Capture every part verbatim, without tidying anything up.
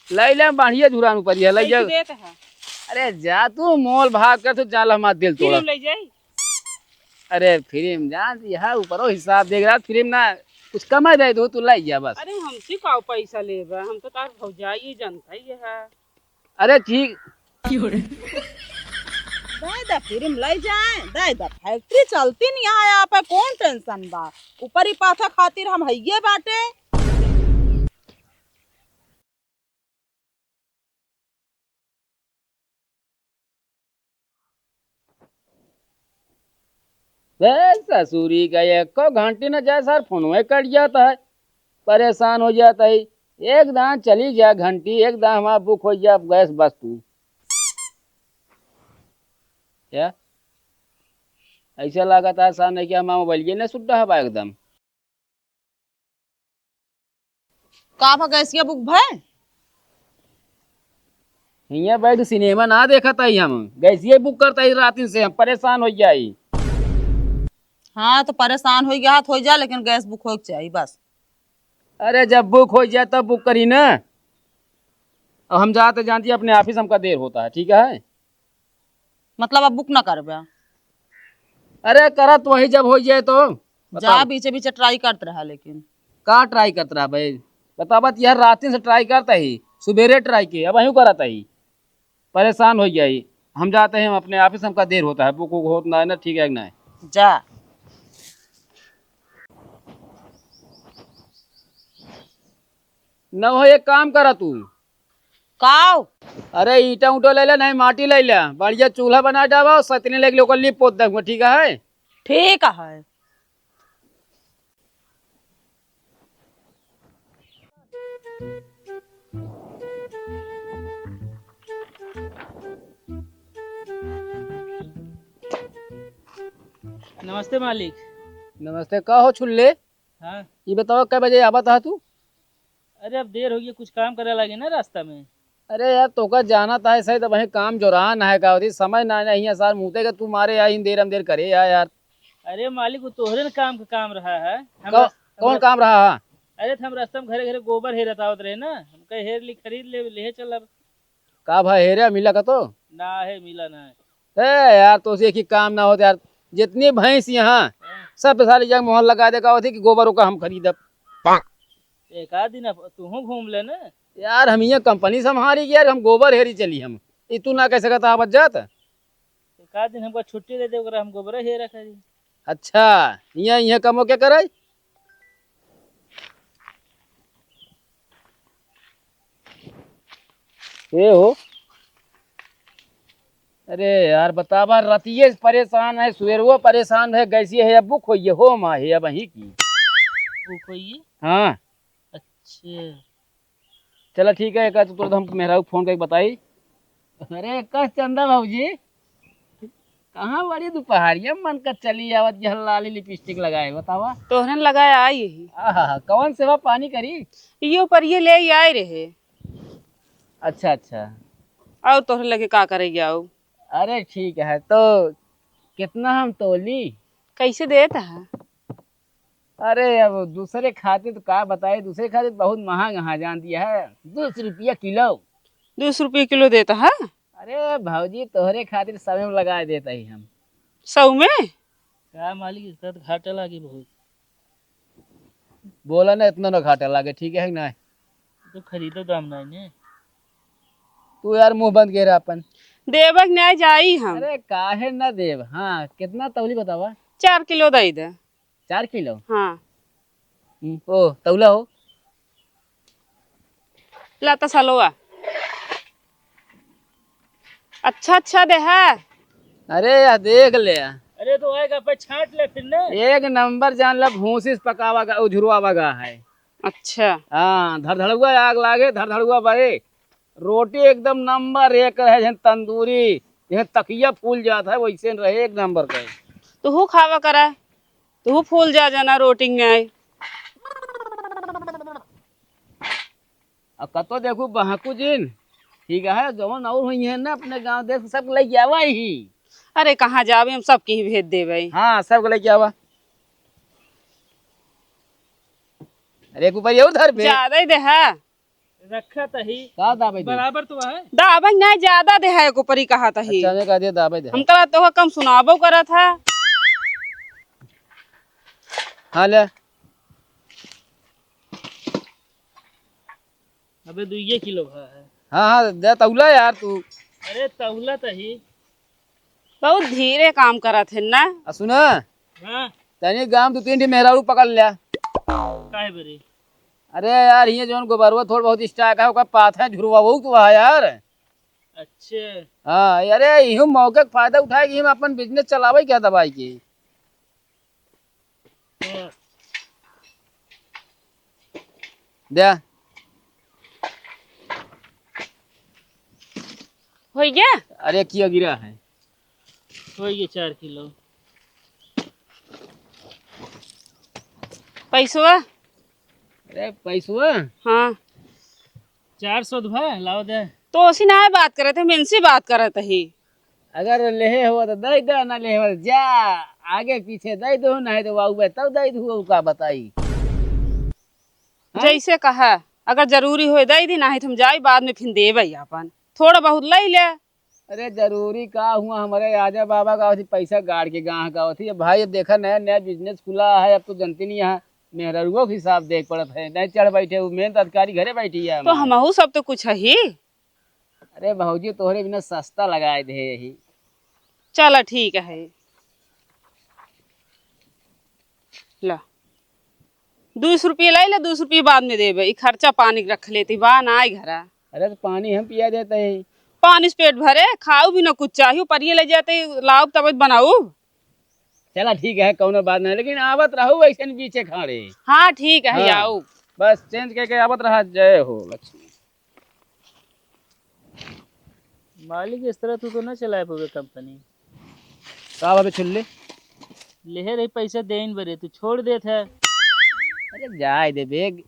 लइ ले, बढ़िया झुरान ऊपर ये, लइ जा। कैसे देत है? अरे जा तू, मोल भाव कर, तू जाल हमार दिल तोड़ा। फिर लइ जाई। अरे फिर जान, यह ऊपरो हिसाब देख रहा, फिर ना कुछ कमाई दे दो, तू लइ जा बस। अरे हमसे का पैसा लेबा, हम तो तार भौजाई जनता ही है। अरे ठीक। दे द फिर लइ जाए, दे द, फैक्ट्री चलती नहीं है यहाँ पे, कौन टेंशन बा? ऊपरी पाथा खातिर हम हइये बाटे। बे ससुरी का एको घंटी न जाए सर, फोनवे कट जाता है, परेशान हो जाता है। एक दान चली जा घंटी, एक दान हमारा बुक हो जा गैस बस तू। क्या? ऐसा लागत है सामने क्या हमारा मोबाइल ये नहीं सुट रहा बा एकदम। का भा गैसिया बुक भय? हियाँ बैठ सिनेमा ना देखत हई हम, गैसिया बुक करत हई रातिन से, हम परेशान होइ जाई। हाँ, तो परेशान होइ गया, हो जा, लेकिन गैस बुक होइ के चाहिए बस। अरे, जब बुक होइ जाए तब बुक करी ना। अब हम जाते जानती अपने ऑफिस, हमका देर होता है, ठीक है? मतलब अब बुक ना करबे? अरे करत वही जब होइ जाए तो। जा, बताओ। बीचे बीचे ट्राई करत रहा, लेकिन का ट्राई करत रहा भाई? बतावा तो यार, रातिन से ट्राई करत ही, सुबेरे ट्राई किए, अब अहियो करत ही। परेशान होइ गया ही। हम जाते हैं अपने ऑफिस, हमका देर होता है, बुक वुक होत ना है ना, ठीक है कि ना है? जा। न हो, एक काम करा तू। काव? अरे ईंटा ऊंटा ले ले, नहीं माटी ले ले, बढ़िया चूल्हा बना डावा और सतनी लेके ओकर लीप पोत दे, ठीक है? ठीक है। नमस्ते मालिक। नमस्ते, का हो छुल्ले? हाँ। ई बतावा, कै बजे आवत हा तू? अरे, अब देर होइ गया, कुछ काम करे लागे ना रास्ता में। अरे यार, तोका जानत है सही, तब वहीं काम जोरान है का होती, समय ना, ना, हियाँ सार मुँहते का तू मारे या इन देर हम देर करे या यार। अरे मालिक, वो तोहरे न काम का काम रहा है। हम का-, रस-, हम कौन रस-, काम रहा है? अरे, तो हम रास्ता में घरे घरे गोबर हेरत आवत रहे ना, हम कहे हेर ली, खरीद ले, ले चल अब। का भाई, हेरे मिला का तो? ना है, मिला ना है। ए यार, तो से एक ही काम ना होते यार, जितनी भैंस यहाँ, हाँ। सब सारी जगह मोहर लगा दे का होती कि गोबर ओकर हम खरीदब। एक आध दिन अब तूहू घूम ले ना। यार, हम यहाँ कंपनी संभारी कि यार, हम गोबर हेरी चली हम। ई तू ना कह सकत आवत जात। एक आध दिन हमका छुट्टी दे दे, ओकरा हम गोबर हेरा करी। अच्छा, यहाँ, यहाँ कमो के करे? ए हो। अरे यार, बतावा, रतिये परेशान है, सुबेरवो परेशान है, गैसिये है, अब बुक होइए हो माँ है, अब वहीं की। बुक होइए? हाँ। अच्छा। चला ठीक है, एक तो तुरंत हम मेहरारू फोन करके बताई। अरे कस चंदा भौजी, कहाँ बड़ी दुपहरिया मन का चली आवत, यह लाली लिपस्टिक लगाए, बतावा। तोहरन लगाए आई ही। आहा, कौन सेवा पानी करी? इयो पर ये ले आए रहे। अच्छा, अच्छा। और तोहरे लगे का करे जाओ? अरे ठीक है, तो कितना हम तोली? कैसे देत है? अरे अब दूसरे खातिर तो का बताई, दूसरे खातिर बहुत महंग है, जानती है, दो सौ रुपया किलो। दो सौ रुपया किलो देत है? अरे भौजी, तोहरे खातिर सौ में लगा देत ही हम। सौ में? का मालिक, इसका तो घाटा लागे बहुत। बोला ना, इतना ना घाटा लागे, ठीक है कि ना? तो खरीदो दाम ना ने। तू यार मुंह बंद के रहा अपन। देबक ना जाई हम। अरे काहे ना देब? हाँ, कितना तौली बतावा? चार किलो दे दे। चार किलो? हाँ। हम्म, ओ, तौला हो। ला त सलोआ। अच्छा, अच्छा दे है। अरे, या देख ले। अरे, तो आएगा पे छांट ले फिर ना। एक नंबर जान ला, भूसी से पकावा गा, उझुरवावा गा है। अच्छा। हाँ, धड़धड़ुआ आग लागे, धड़धड़ुआ बरे। रोटी एकदम नंबर एक रहे, जैसे तंदूरी, जैसे तकिया फूल जात है, वैसे रहे, एक नंबर का। तुहू खावा करा, तुहू फूल जा जाना रोटी में आए। अब कतो देखू बहकू जिन, ठीक है, जवन और हुई है ना अपने गांव देश में, सब लेके आवा ही। अरे कहाँ जावे, हम सबके ही भेज देवे। हाँ, सबके लेके आवा। अरे एक ऊपर ये उधर पे। ज्यादा ही दे है। रखा तही। का दाबे दे? बराबर तो है। दाबे नहीं, ज्यादा दे है, एको परी कहा तही। अच्छा, हमें कह दिया दाबे दे। हम तो तोह कम सुनाबो करत है। हाँ, ले। अबे, दुइये किलो भा है। हाँ, हाँ, दे तौला यार तू। अरे, तौला तही। बहुत धीरे काम करत है ना। आ, सुना। हाँ। तनी गाँव दू तीन ठी मेहरारू पकड़ लिया। काहे बरे? अरे यार, ये जौन गोबरवा थोड़ बहुत स्टॉक है, ओकर पाथा झुरवा बहुत हुआ है यार। अच्छे। हाँ, अरे, इहू मौके के फायदा उठाए कि हम अपन बिजनेस चलावे क्या दवाई के। हाँ। दे। हो गया? अरे, किया गिरा है। हो गया चार किलो। पैसवा? अरे, पैसवा? हाँ। चार सौ भा, लाओ दे। तो उसी ना बात करत है, हम इनसे बात करत ही। अगर लेहे हो तो दे दे, ना लेहे हो तो जा, आगे पीछे दे दो, नहीं तो बाबू तब दे दो, का बताई। हाँ? जैसे कहा, अगर जरूरी होए दे दी, नहीं तो हम जाई, बाद में फिर देबे अपन। थोड़ा बहुत ले ले। अरे जरूरी का हुआ, हमारे आजा बाबा का होती पैसा गाड़ के गाँह का होती। अब भाई, अब देखा नया नया बिजनेस खुला है, अब तो जनती नहीं है, मेहररुओ के हिसाब देख पड़त है, नहीं चढ़ बैठे, वो मेन तो अधिकारी घरे बैठी है तो हमारे। हमहू सब तो कुछ है ही। अरे भौजी, तोहरे बिना सस्ता लगाए दे यही। चला ठीक है, ला। दू सौ रुपये ले ले, दू सौ रुपये बाद में देबे। ई खर्चा पानी के रख लेती बा, ना आई घरा। अरे तो पानी हम पिया देते हैं। पानी से पेट भरे, खाऊ भी ना कुछ चाहिए, परिये ले जाते, लाऊ तब बनाऊ। चला ठीक है, कौनो बात नहीं, लेकिन आवत रहू ऐसे न बीचे खाड़े। हाँ ठीक है, हाँ। आऊ। बस चेंज करके आवत रहा, जय हो लक्ष्मी। मालिक, इस तरह तू तो ना चलाए पावे कंपनी। का बाबे छुल्ले? लेहे रही पैसा देइन बरे, तू छोड़ देत है। अरे जाए दे बेग,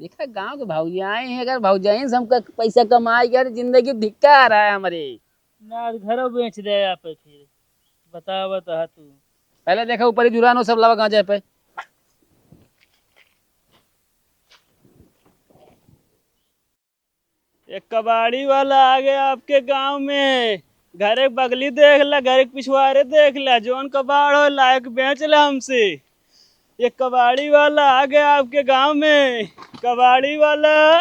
देखा गांव के भौजाई हैं, अगर भौजाई से हमका पैसा कमाए के, अरे जिंदगी धिक्कार है हमरे। ना, घरों बेच दे आप फिर, बतावा तो हा तू। पहले देखा ऊपर ही जुरानो सब लावा गांजा पे। एक कबाड़ी वाला आ गया आपके गांव में। घर एक बगली देख ला, घर एक पिछवारे देख ला, जौन कबाड़ हो लायक बेच ला हमसे। एक कबाड़ी वाला आ गया आपके गांव में। कबाड़ी वाला,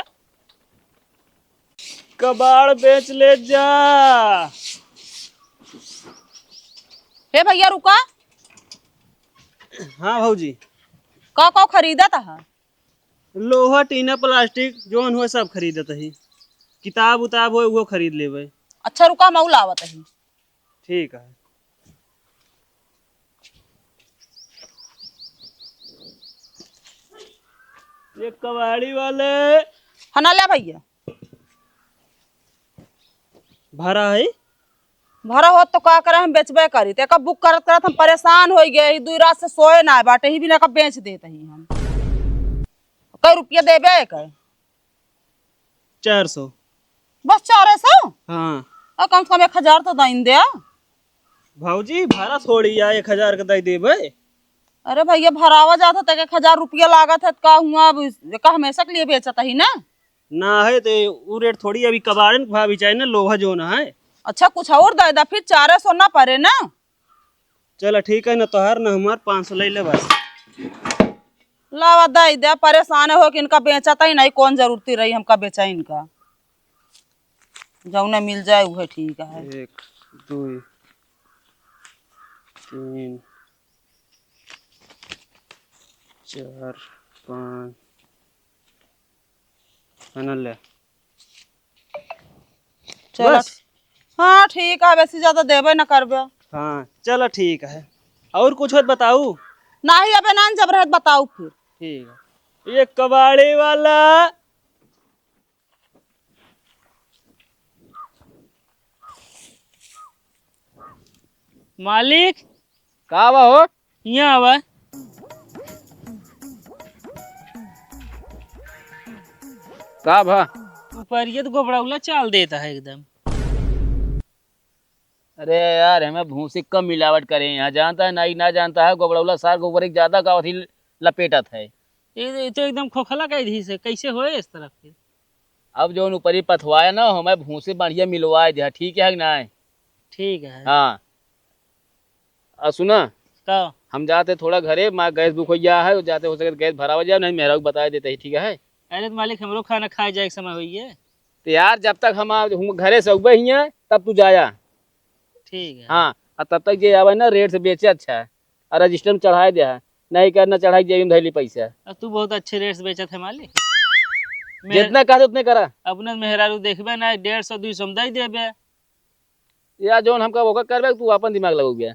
कबाड़ बेच ले जा। हे भैया रुका। हाँ भौजी। का का खरीदा था? लोहा, टीना, प्लास्टिक जौन हुए सब खरीदत ही। किताब उताब होए उहो खरीद लेबे। अच्छा रुका, मऊ लावत ही। ठीक है। ये कबाड़ी वाले। हना ले भैया। भरा है? भरा होत तो का करे, हम बेचबे करी। ते का बुक करत करत हम परेशान होइ गए ही, दुई रात से सोए ना बाटे ही, बिना का बेच देत ही हम। कई रुपया देबे के? चार सौ। बस चार सौ? हाँ। और कम से कम एक हजार तो दइन दे। भौजी, भरा थोड़ी या एक हजार के दइ देबे। अरे भैया, भरावा जात है तो एक हजार रुपया लागत है, का हुआ, अब का हमेशा के लिए बेचत ही ना? ना है तो उ रेट थोड़ी, अभी कबाड़न के भाव ही चाहिए ना, लोहा जौन है। अच्छा, कुछ और दे दा, फिर चारे सौ ना परे ना। चला ठीक है ना, तोहार ना हमार, पाँच सौ ले ले बस। लावा दे दे, परेशान हो कि इनका बेचत ही नहीं, कौन जरूरती रही हमका बेचा इनका, जौने मिल जाए उहे ठीक है। एक, दो, तीन, चार, पाँच, है ना, ले। चला। बस? हाँ, ठीक है, बेसी ज्यादा देबे न करबे। हाँ, चला, ठीक है। और कुछ होत बताऊ? नाही, अबे ना, जब रहत बताऊ फिर। ठीक है। ये कबाड़ी वाला। मालिक। का बा हो? हियाँ आवा। का भा? ऊपरिया तो गोबड़ौला चाल देता है एकदम। अरे यार, हमें भूसी कम मिलावट करे यहाँ, जानता है ना, ई ना जानता है, गोबड़ौला सार गोबर एक ज्यादा का अथी लपेटत है। ये, ये तो एकदम खोखला कह दी से, कैसे होए इस तरह फिर? अब जौन ऊपरी पथवाया ना, हमें भूसे बढ़िया मिलवाए दिया, ठीक है कि नाहीं? ठीक है। हाँ। आ सुना, का? हम जाते थोड़ा घरे, मार गैस बुक होइ गया है, जाते हो सके तो गैस भरावा जाए, नहीं मेहरारू को बताए देते ही, ठीक है? अरे तो मालिक, हमरो खाना खाए जाए के समय होइए। तो यार, जब तक हम आ-, हम घरे से उबे ही हैं, तब तू जाया। ठीक है। हाँ, और तब तक जे आवे ना, रेट से बेचे अच्छा है, और रजिस्टर में चढ़ाए दे है, नहीं करना चढ़ाई जेब में धैली पैसा। अब तू बहुत अच्छे रेट से बेचत है मालिक। मेरे जितना कहते उतने करा। अपने मेहरारू देखबे ना, डेढ़ सौ, दुई सौ में दे देबे। या जौन हमका ओकर करबे, तू अपन दिमाग लगौबे।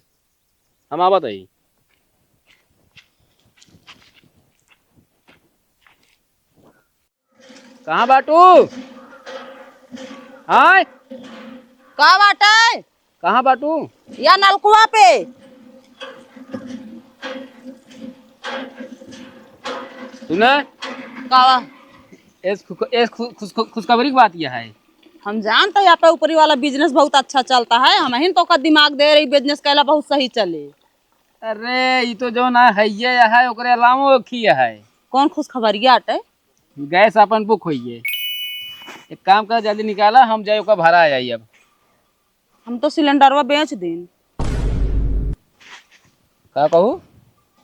हम आवत हई। कहाँ बाटू? आय? का बाटे? कहाँ बाटू? या नलकुआ पे। सुना? का? एस खु-, एस खु-, खुश-, खुशखबरी की बात यह है। हम जानते हैं, यहाँ पे ऊपरी वाला बिजनेस बहुत अच्छा चलता है, हम ही तो का दिमाग दे रही, बिजनेस कैला बहुत सही चले। अरे, ई तो जौन है, हइये है, ओकरे अलावा ओखी है। कौन खुशखबरिया अटे? गैस अपन बुक होइए। एक काम कर, जल्दी निकाला, हम जाए ओकर भरा आई अब। हम तो सिलेंडरवा बेच देन। का कहू?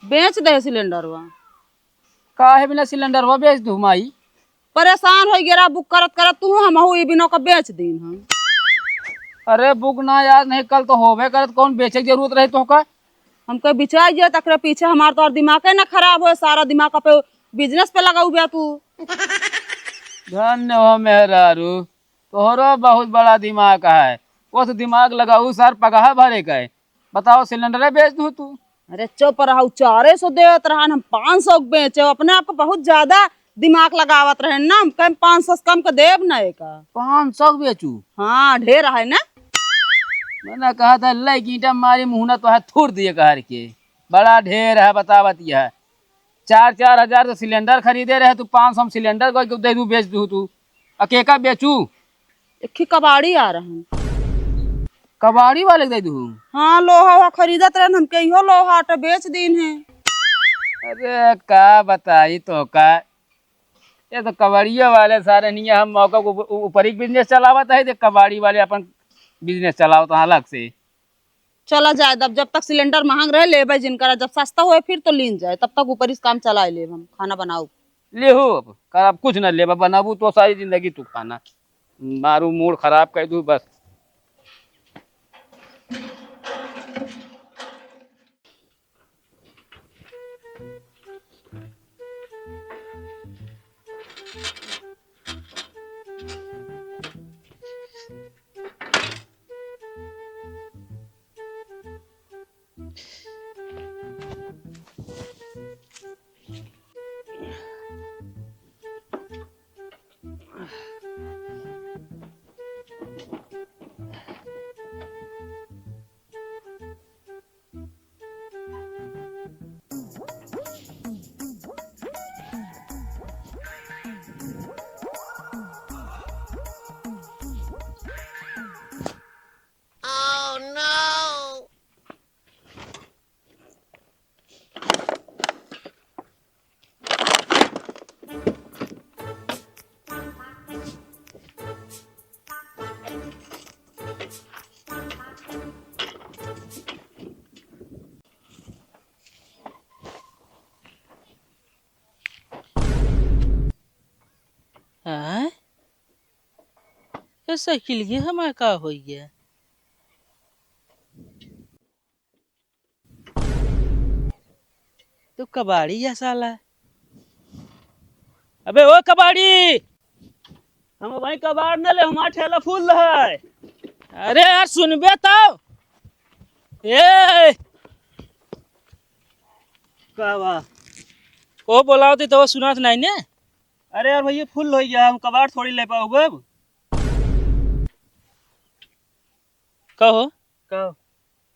बेच दे सिलेंडरवा। काहे बिना सिलेंडरवा बेच दू माई? परेशान होइ गेरा बुक करत करत तू, हमहू ई बिनो का बेच दीन हम। अरे बुक ना, आज नहीं कल तो होबे करत, कौन बेचे के जरूरत रही तोहका? हमके बिचाई जे तकरे पीछे हमार तो और दिमागे ना खराब होए, सारा दिमाग पे बिजनेस पे लगाऊ बे तू। धन्य हो मेहरारू, तोहरो बहुत बड़ा दिमाग है। उस दिमाग लगाऊ सार पगहा भरे का है। बताओ, सिलेंडरे बेच दू तू? अरे चुप रहा, उ चारे सौ देत रहन, हम पाँच सौ के बेचे, अपने आप को बहुत ज्यादा दिमाग लगावत रहे ना, हम कहीं पाँच सौ से कम के देब ना एका। पाँच सौ के बेचू? हाँ, ढेर है ना। मैंने कहा था, ले ईंटा मारी मुहना तो है, थूर दिए कहर के। बड़ा ढेर है, बतावत यह। चार, चार हजार तो सिलेंडर खरीदे रहे तू, पाँच सौ में सिलेंडर कोई के दे दू, बेच दू तू। अकेका बेचू? एक ही कबाड़ी आ रहन। कबाड़ी वाले के दे दू? हाँ, लोहा वोहा खरीदत रहन, हमके इहो लोहा आटा बेच दीन है। अरे, का बताई तो का, ये तो कबाड़िया वाले सारे नहीं है, हम मौका को ऊपर, ऊपरी बिजनेस चलावत है, जे कबाड़ी वाले अपन बिजनेस चलावत हैं अलग से। चला जाए, तब जब तक सिलेंडर महंग रहे, लेबे जिन करा, जब सस्ता होए फिर तो लीन जाए, तब तक ऊपरी से काम चलाए लेब हम, खाना बनाऊ। लेहू अब, कर अब कुछ न लेबा, बनाबू तो सारी जिंदगी तू खाना। मारू मूड खराब कर दू बस। आय? ये साइकिलिया हमार का होइ गया? तू कबाड़ी या साला। अबे ओ कबाड़ी! हम भाई कबाड़ न ले, हमार ठेला फुल है। अरे यार सुनबे तो। ए! का बा? ओ बोलावत ही तो सुनात नहीं ने। अरे यार भैया फुल होइ गया, हम कबाड़ थोड़ी ले पाउबे अब। कहो। कहो।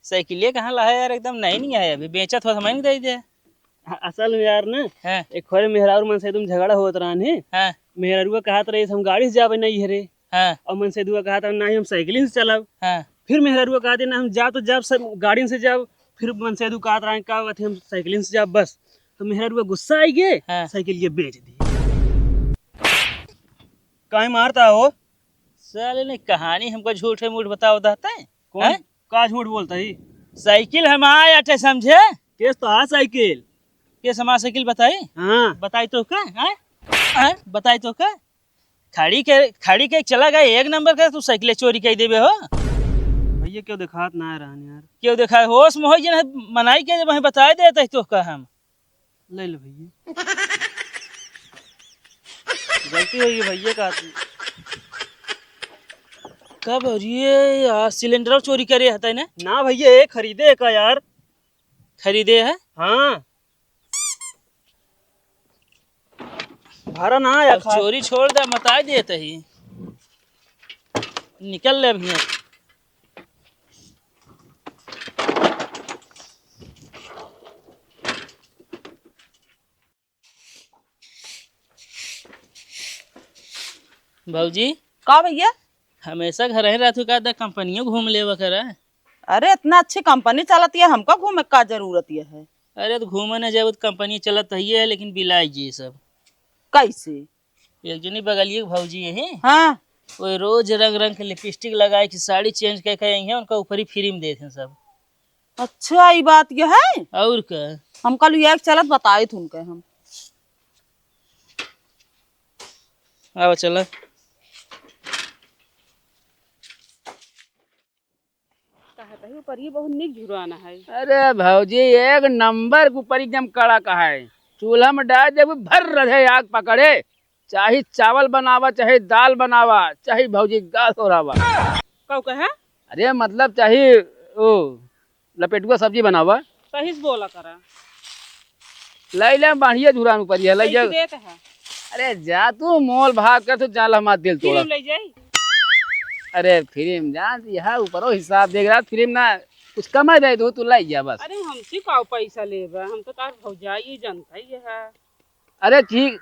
साइकिलिया कहाँ ला है यार, एकदम नई नहीं है, अभी बेचत हो, हमें दे दे। अ-, असल में यार ना, हाँ। एक खोरे मेहरारू मन से एकदम झगड़ा होत रहन है। हाँ। मेहरारुआ कहत रही, "हम गाड़ी से जाबे नहीं है रे।" हाँ। और मन से दुआ कहत रहे, "नहीं, हम साइकिलिंग से चलब।" हाँ। फिर मेहरारुआ कहत रहे, "ना, हम जा तो जाब, सब गाड़ी से जाब।" फिर मन से दुआ कहत रहे, "का बात है, हम साइकिलिंग से जाब बस।" तो मेहरारुआ गुस्सा आई गए, हाँ। साइकिलिया बेच दी। काहे मारता हो? साले ने कहानी हमको झूठे मूठ बताओ दहते। कौन? हैं? का झूठ बोलता ही? साइकिल हम आए अठे समझे। केस तो आ साइकिल। केस हमार साइकिल बताई? हाँ। बताई तो का? हैं? हैं? बताई तो का? खड़ी के, खड़ी के चला गए एक नंबर के, तू साइकिल चोरी कर देबे हो। भैया क्यों देखात ना रहन यार। क्यों देखा? होश में हो जिन मनाई के जब हमें बताए देते तो का हम। ले लो भैया। गलती हो गई भैया का। कब हो रही है यार, सिलेंडर चोरी करे हता ने? ना भैया, ये खरीदे का यार। खरीदे है? हाँ। भरा ना आया अब खा। चोरी छोड़ दे, मताई देत ही। निकल ले भैया। भौजी। का भैया? हमेशा घर ही रहतू का, द कंपनियों घूम लेवा करा। अरे, इतना अच्छी कंपनी चलत है, हमका घूमे का जरूरत है? अरे, तो घूमे न जाए, तो कंपनी चलत ही है, लेकिन बिलाई जी सब। कैसे? एक जनी बगलिए के भौजी है। हाँ। वो रोज रंग रंग के लिपस्टिक लगाए के साड़ी चेंज करके आई है, उनका ऊपर ही फ्री में देते हैं सब। अच्छा, ई बात ये है? और का? हम कल ये चलत बताइत उनके हम। आवा चला। कहत ही ऊपर ही बहुत निक झुराना है। अरे भौजी, एक नंबर के ऊपर एकदम कड़क है। चूल्हा में डाल देबू, भर रहे आग पकड़े। चाहे चावल बनावा, चाहे दाल बनावा, चाहे भौजी गाल सोरावा। काऊ कहे? अरे मतलब चाहे ओ लपेटुआ सब्जी बनावा। सही से बोला करा। लई ले बढ़िया झुरान ऊपर ये लई कैसे जा। देत है? अरे जा तू मोल भाव कर, तू जान हमार दिल तोड़ा। फिल्म ले जाई? अरे फिल्म जान यहाँ ऊपरो हिसाब देख रहा, फिल्म ना कुछ कमाई दे दो, तू लई जा बस। अरे हमसे का पैसा लेबा, हम तो तार भौजाई जनता ही है। अरे ठीक।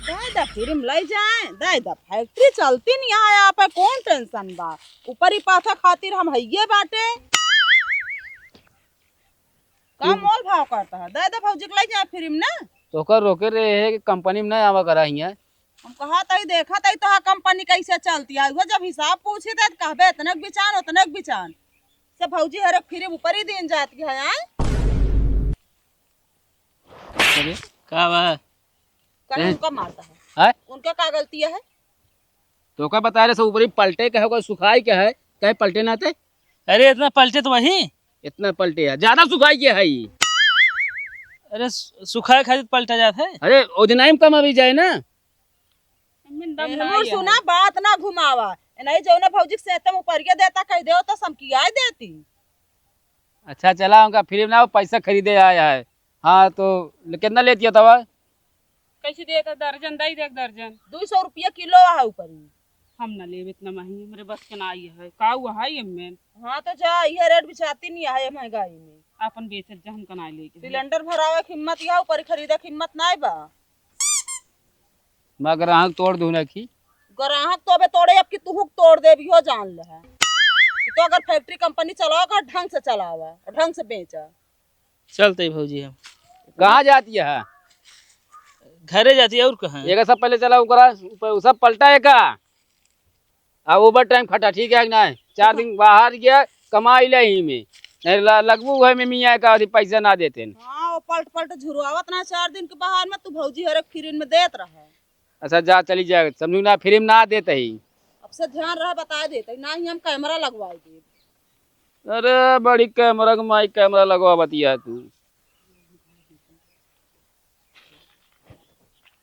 दादा फिल्म लई जाए, दादा फैक्ट्री चलती नहीं है यहाँ पे, कौन टेंशन बा? ऊपर ही पाथा खातिर हम हइये बाटे। का मोल भाव करता है? दादा भौजी के लई जाए फिल्म ना। तो ओकर रोके रहे है कि कंपनी में नहीं आवा करा हियाँ। हम कहा तई देखा तई तो कंपनी कैसे चलती है, वो जब हिसाब पूछी थे तो कहबे इतने के बिचान, उतने के बिचान। से भौजी हर एक फिल्म ऊपर ही दिन जाती है, आए? अरे, का बा? कहीं हैं? उनका मारता है। हैं? उनका का गलती है? तो का बता रहे, सब ऊपर ही पलटे के है, कोई सुखाई के है, कहीं पलटे ना थे? अरे, इतना पलटे तो वही। इतना पलटे है, ज्यादा सुखाई के है ई। अरे, सु-, सुखाए खातिर पलटा जात है। अरे, ओजनाई में कम अभी जाए ना। एहमन दम ए, ना मोर आया सुना, है। बात ना घुमावा। ए, नहीं, जौने भौजी के सेतम उपरिया देता, कह देओ तो समकियाए देती। अच्छा, चला, उनका फिल्म ना, वो पैसा खरीदे आया है। हाँ, तो ले, कितना लेती है तवा? कैसे देता दर्जन, दई दे एक दर्जन। दुई सौ रुपया किलो है ऊपर ही। हम ना लेब इतना महंगी, हमरे बस के ना आई है। का हुआ है ये में? हाँ, तो जा, ये रेट बिचाती नहीं है महंगाई में। अपन बेचत जा, हमका ना लेके। सिलेंडर भरावे की हिम्मत या ऊपर खरीदे की हिम्मत ना बा। मैं ग्राहक तोड़ दूं ना की? ग्राहक तो अबे तोड़े, अब की तुहू तोड़ देबी हो, जान ले है। कि तो अगर फैक्ट्री कंपनी चलाओ, अगर ढंग से चलावा, ढंग से बेचा। चलते भौजी हम। कहाँ जाती है? घरे जाती है, और कहाँ? एक सब पहले चला, ओकरा ऊपर उ सब पलटा है का? आ ओवर टाइम खटा, ठीक है कि नहीं? चार दिन बाहर गया, कमाई ले ही में। नहीं ल-, लगबू है में मियाँ का अभी पैसा ना देते हैं। हाँ, वो पलट पलट झुरवावत ना चार दिन के बाहर में, तू भौजी हर एक फिरिन में देत रहा। अच्छा, जा, चली जाए, समझू ना, फिल्म ना देते ही। अब से ध्यान रहे, बता देते ही, ना ही हम कैमरा लगवाई देब। अरे, बड़ी कैमरा के माई, कैमरा लगवा बतिया तू।